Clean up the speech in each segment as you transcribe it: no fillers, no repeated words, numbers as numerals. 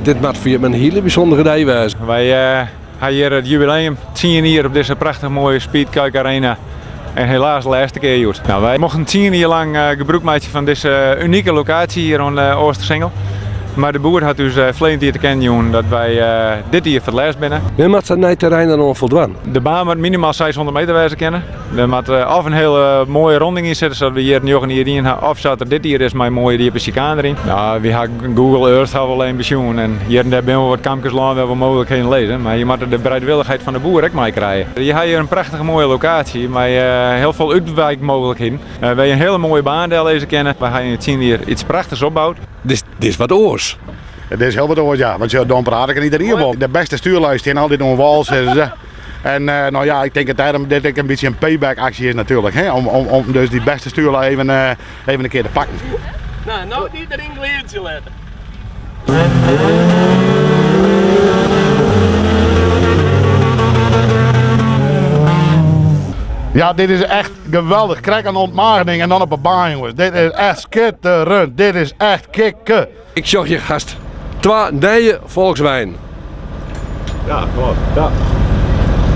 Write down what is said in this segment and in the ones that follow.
Dit moat foar jim in hiele bysûndere dei wêze. Wy ha hjir it jubileum, tsien jier op dizze prachtich moaie Speed Cuijk Arena. En helaas de lêste kear hjoed. Nou, wy mochten tsien jier lang gebrûk meitsje fan dizze unike lokaasje hjir oan de Oostersingel. Mar de boer hat ús ferleden jier te kennen jûn dat wy dit jier foar it lêst binne. Wêr moat sa'n nij terrein dan oan foldwaan? De baan moat minimaal 600 meter wêze kinne. Der moat of in hiele moaie ronding yn sitte, sa't we hjir njoggen jier dien ha, of sa't er dit jier is mei in moaie diepe sjikaan deryn. Nou, wy ha Google Earth ha we al even besjoen en hjir en dêr binne wol wat kampkes lân wêr't we mooglikheden lizze, mar je moatte de bereidwillichheid fan de boer ek meikrije. Je ha hjir in prachtige moaie lokaasje mei hiel folle útwykmooglikheden, wêr je in hiele moaie baan dellizze kinne. Wy ha yn tsien jier iets prachtichs opboud. Dit is wat oars. Dit is hiel wat oars, ja. Want dan praat ik er iedereen wol. De bêste stuurlui stean altyd oan wâl, sizze se. En nou ja, ik tink dat dêrom dit ek in bytsje in payback aksje is natuerlik. Hè? Om dus dy bêste stuurlui even, even in kear te pakken. Nou, no dy deryn gliidzje litte. Ja, dit is echt geweldich. Krekt in ontmaagding en dan op 'e baan, jongens. Dit is echt skitterend. Dit is echt kikke. Ik sjoch hjir hast twa nije Volksweinen. Ja, klopt. Ja.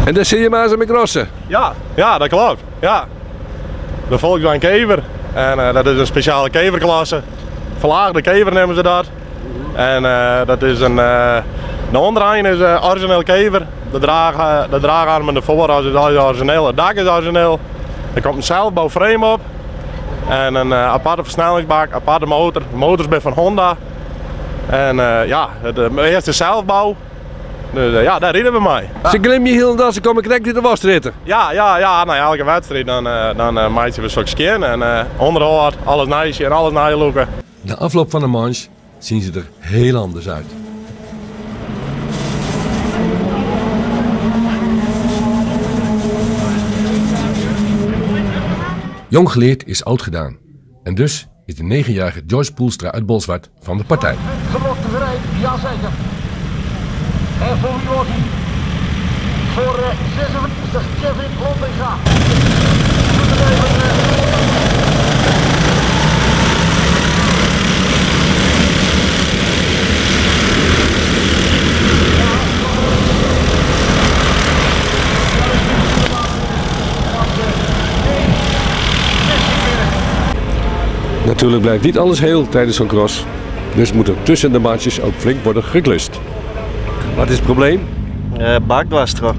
En dêr sille je mar ris mei crosse. Ja, ja, dat klopt. Ja. De Volkswagen Kever. En dat is in spesjale keverklasse. Verlaagde kever neame se dat. En dat is in, de ûnderein is orizjineel kever. De, draach, de draagarmen derfoar is orizjineel. It dak is orizjineel. Der komt in selsbouframe op. En in aparte fersnellingsbak, aparte motor. De motors binne fan Honda. En ja, de earste selsbou. Dus ja, dêr ride we mei. Se glimje hielendal, se komme krekt út de wasstrjitte. Ja, ja, ja, nei elke wedstriid dan, dan meitsje we soks skjin en ûnderhâld, alles neisjen, alles neilûke. Na afloop van de manche zien ze er heel anders uit. Jong geleerd is oud gedaan. En dus is de 9-jarige Joyce Poelstra uit Bolsward van de partij. Gelofte gereed, jazeker. En voor wie was hij? Voor 56 Kevin Londinga. Natuurlijk blijft niet alles heel tijdens zo'n cross. Dus moet er tussen de manches ook flink worden geklust. Wat is het probleem? Bak dwars troch.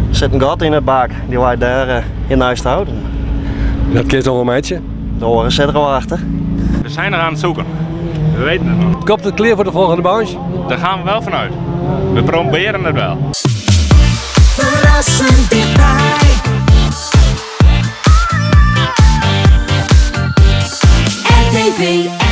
Der sit in gat yn 'e bak, dy leit dêr yn neist houden. En dat kinst dan wol meitsje? De oare sit der al achter. We zijn nog aan het zoeken. We weten het nog. Komt het klear foar de folgjende manche? Daar gaan we wel vanuit. We proberen het wel. Ferrassend dichtby. RTV.